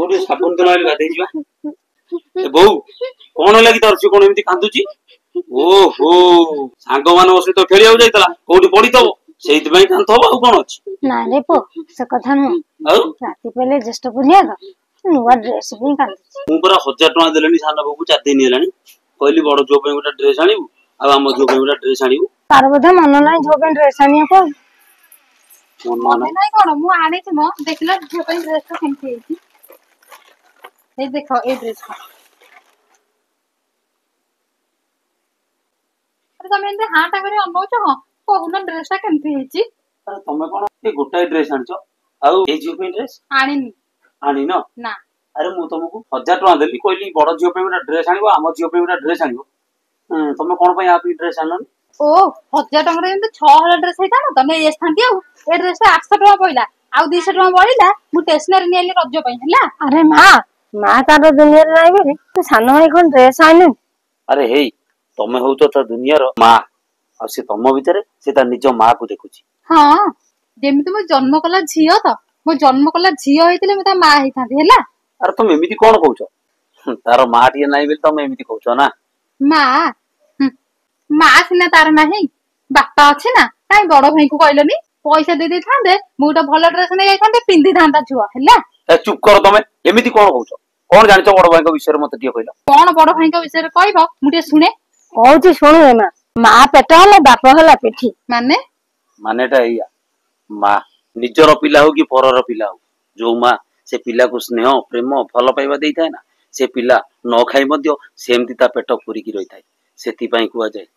ଟିକେ ସାବୁନ ତ ନହେଲେ ଗାଧେଇ ଯିବା। ଏ ବୋଉ, କଣ ହେଲା କି ତାର? ସେ କଣ ଏମିତି କାନ୍ଦୁଛି? ଓହୋ, ସାଙ୍ଗମାନଙ୍କ ସହିତ ଖେଳିବାକୁ ଯାଇଥିଲା, କୋଉଠି ପଡିଥବ, ସେଇଥିପାଇଁ କାନ୍ଥବ, ଆଉ କଣ ଅଛି? ନା ରେ ପୁଅ, ସେ କଥା ନୁହଁ। ଆଉ ରାତି ପାଇଲେ ଜ୍ୟେଷ୍ଠ ପୂର୍ଣ୍ଣିମା ତ, ନୂଆ ଡ୍ରେସ ପାଇଁ କାନ୍ଦୁଛି। ମୁଁ ପରା 1000 ଟଙ୍କା ଦେଲେଣି ସାନ ବୋଉକୁ 4 ଦିନ ହେଲାଣି। କହିଲି ବଡ ଝିଅ ପାଇଁ ଗୋଟେ ଡ୍ରେସ ଆଣିବୁ ଆଉ ଆମ ଝିଅ ପାଇଁ ଗୋଟେ ଡ୍ରେସ ଆଣିବୁ। ତାର ବୋଧେ ମନ ନାହିଁ ଝିଅ ପାଇଁ ଡ୍ରେସ ଆଣିବାକୁ ଆଉ। ମନ ମନେ ନାହିଁ। ନାହିଁ କଣ, ମୁଁ ଆଣିଛି ମ। ଦେଖିଲ, ଝିଅ ପାଇଁ ଡ୍ରେସ ଟା କେମିତି ହେଇଛି। ଏଇ ଦେଖ, ଏଇ ଡ୍ରେସ ଟା। ଆରେ, ତମେ ଏମିତି ହାଁ ଟା କରି ଅନଉଛ? ହଁ, କହୁନ, ଡ୍ରେସ ଟା କେମିତି ହେଇଛି? ଆରେ, ତମେ କଣ ଏ ଗୋଟାଏ ଡ୍ରେସ ଆଣିଛ? ଆଉ ଏଇ ଝିଅ ପାଇଁ ଡ୍ରେସ ଆଣିନି। ଆଣିନ? ନା। ଆରେ, ମୁଁ ତମକୁ 1000 ଟଙ୍କା ଦେଲି, କହିଲି ବଡ ଝିଅ ପାଇଁ ଗୋଟେ ଡ୍ରେସ ଆଣିବ, ଆମ ଝିଅ ପାଇଁ ଗୋଟେ ଡ୍ରେସ ଆଣିବ। ତମେ କଣ ପାଇଁ ଆ ପାଇଁ ଡ୍ରେସ ଆଣିଲନି? ଓ, 1000 ଟଙ୍କାରେ ଯେମିତି 6000 ଡ୍ରେସ ହେଇଥାନ୍ତା ତ ନେଇ ଆସିଥାନ୍ତି। ଆଉ ଏ ଡ୍ରେସ ଟା 800 ଟଙ୍କା ପଇଲା, ଆଉ 200 ଟଙ୍କା ବଳିଲା, ମୁଁ ଷ୍ଟେସନାରୀ ନେଲି ରଜ ପାଇଁ, ହେଲା। ଆରେ ମା, ମା ତାର ଦୁନିଆରେ ନାହିଁ ବୋଲି ତୁ ସାନ ଭାଇ କଣ ଡ୍ରେସ ଆଣିନୁ? ଆରେ ହେଇ, ତମେ ହଉଛ ତା ଦୁନିଆର ମା, ଆଉ ସେ ତମ ଭିତରେ ସେ ତା ନିଜ ମା କୁ ଦେଖୁଛି। ହଁ, ଯେମିତି ମୋ ଜନ୍ମ କଲା ଝିଅ ତ, ମୋ ଜନ୍ମ କଲା ଝିଅ ହେଇଥିଲେ ମୁଁ ତା ମା ହେଇଥାନ୍ତି, ହେଲା। ଆରେ, ତମେ ଏମିତି କଣ କହୁଛ? ତାର ମା ଟିକେ ନାହିଁ ବୋଲି ତମେ ଏମିତି କହୁଛ ନା? ମା, ମା ସିନା ତାର ନାହିଁ, ବାପା ଅଛି ନା। କାଇଁ ବଡ ଭାଇଙ୍କୁ କହିଲନି? ପଇସା ଦେଇ ଦେଇଥାନ୍ତେ, ମୁଁ ଗୋଟେ ଭଲ ଡ୍ରେସ ନେଇ ଯାଇଥାନ୍ତେ, ପିନ୍ଧିଥାନ୍ତା ଝୁଅ, ହେଲା। ଏ, ଚୁପ୍ କର। ତମେ ଏମିତି କଣ କହୁଛ? କଣ ଜାଣିଛ ବଡ ଭାଇଙ୍କ ବିଷୟରେ ମତେ ଟିକେ କହିଲ। କଣ ବଡ ଭାଇଙ୍କ ବିଷୟରେ କହିବ, ମୁଁ ଟିକେ ଶୁଣେ। କହୁଛି ଶୁଣୁ ଏ ମା। ମା ପେଟ ହେଲା, ବାପ ହେଲା ପିଠି। ମାନେ? ମାନେଟା ଏଇଆ ମା, ନିଜର ପିଲା ହଉ କି ପରର ପିଲା ହଉ, ଯୋଉ ମା ସେ ପିଲାକୁ ସ୍ନେହ, ପ୍ରେମ, ଭଲ ପାଇବା ଦେଇଥାଏ ନା, ସେ ପିଲା ନ ଖାଇ ମଧ୍ୟ ସେମିତି ତା ପେଟ ପୁରିକି ରହିଥାଏ। ସେଥିପାଇଁ କୁହାଯାଏ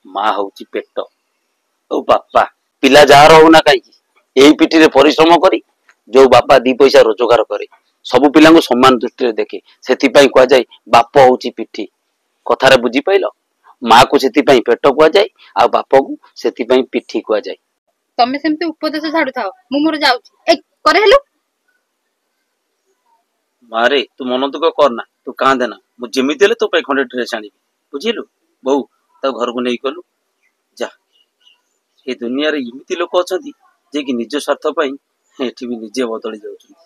ମା ହଉଛି ପେଟ ଆଉ ବାପା, ପିଲା ଯାହାର ହଉ ନା କାହିଁକି, ଏଇ ପିଠିରେ ପରିଶ୍ରମ କରି ଯୋଉ ବାପା ଦି ପଇସା ରୋଜଗାର କରେ, ସବୁ ପିଲାଙ୍କୁ ସମାନ ଦୃଷ୍ଟିରେ ଦେଖେ, ସେଥିପାଇଁ କୁହାଯାଏ ବାପ ହଉଛି ପିଠି। କଥାରେ ବୁଝିପାଇଲ? ମାକୁ ସେଥିପାଇଁ ପେଟ କୁହାଯାଏ ଆଉ ବାପକୁ ସେଥିପାଇଁ ପିଠି କୁହାଯାଏ। ତମେ ସେମିତି ଉପଦେଶ ଝାଡୁଥାଅ, ମୁଁ ମୋର ଯାଉଛି। ଏଇ କରେ ହେଲୁ। ମାରେ, ତୁ ମନ ଦୁଃଖ କରନା, ତୁ କାନ୍ଦେ ନା। ମୁଁ ଯେମିତି ହେଲେ ତୋ ପାଇଁ ଖଣ୍ଡେ ଡ୍ରେସ ଆଣିବି, ବୁଝିଲୁ? ବୋଉ, ତାକୁ ଘରକୁ ନେଇ ଗଲୁ, ଯା। ଏ ଦୁନିଆରେ ଏମିତି ଲୋକ ଅଛନ୍ତି, ଯିଏକି ନିଜ ସ୍ୱାର୍ଥ ପାଇଁ ଏଠି ବି ନିଜେ ବଦଳି ଯାଉଛନ୍ତି।